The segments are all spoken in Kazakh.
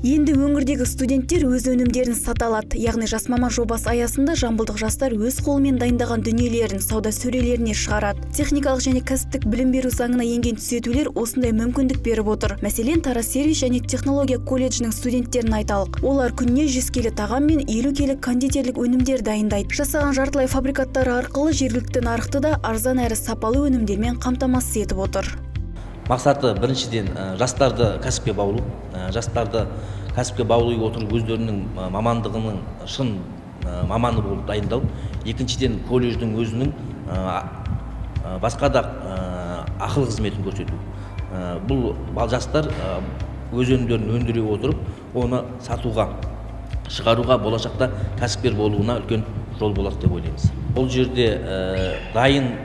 Енді өңірдегі студенттер өз өнімдерін сата алады. Яғни «Жас маман» жобасы аясында жамбылдық жастар өз қолымен дайындаған дүниелерін сауда сөрелеріне шығарады. Техникалық және кәсіптік білім беру заңына енген түзетулер осындай мүмкіндік беріп отыр. Мәселен, Тараз сервис және технология колледжінің студенттерін айталық. Олар күніне 100 келі тағам мен 50 келі кондитерлік өнімдер дайындайды. Жасаған жартылай фабрикаттары арқылы жергілікті нарықты да арзан әрі сапалы өнімдермен қамтамасыз етіп отыр. Мақсаты біріншіден, жастарды кәсіпке баулу, жастарды кәсіпке баулай отырып, өздерінің мамандығының шын маманы болып дайындау. Екіншіден, колледждің өзінің басқа да ақылы қызметін көрсету. Бұл жастар өз өнімдерін өндіре отырып, оны сатуға шығаруға, болашақта кәсіпкер болуына үлкен жол болады деп ойлаймыз. Бұл жерде дайын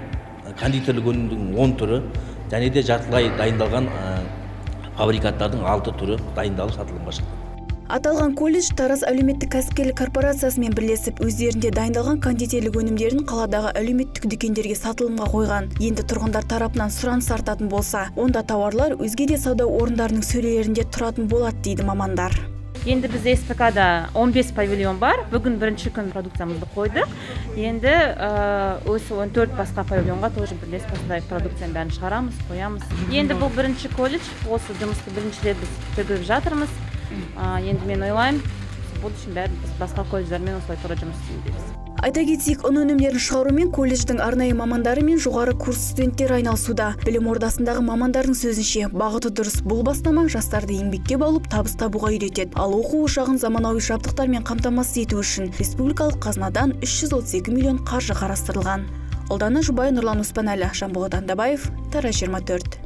кондитерлік өнімнің 10 түрі және де жартылай дайындалған фабрикаттардың алты түрі дайындалып, сатылымға шықты. Аталған колледж Тараз әлеуметтік кәсіпкерлік корпорациясымен бірлесіп, өздерінде дайындалған кондитерлік өнімдерін қаладағы әлеуметтік дүкендерге сатылымға қойған. Енді тұрғындар тарапынан сұраныс артатын болса, онда тауарлар өзге де сауда орындарының сөрелерінде тұратын болады, дейді мамандар. Енді бізде СПК да 15 павильон бар. Бүгін бірінші күн продукциямызды қойдық. Енді осы 14 басқа павильонға тоже бірлесіп, осындай продукцияның бәрін шығарамыз, қоямыз. Енді бұл бірінші колледж, осы жұмысты бірінші рет біз жүргізіп жатырмыз. Енді мен ойлаймын, в будущем бәрі біз басқа колледждермен осылай тура жұмыс істейміз. Айта кетейік, ұн өнімдерін шығарумен колледждің арнайы мамандары мен жоғары курс студенттері айналысуда. Білім ордасындағы мамандардың сөзінше, бағыты дұрыс бұл бастама жастарды еңбекке баулып, табыс табуға үйретеді. Ал оқу ошағын заманауи жабдықтармен қамтамасыз ету үшін республикалық қазынадан 332 миллион қаржы қарастырылған. Ұлдана Жұбай, Нұрлан Оспанәлі, Жанболат Андабаев, Тараз 24.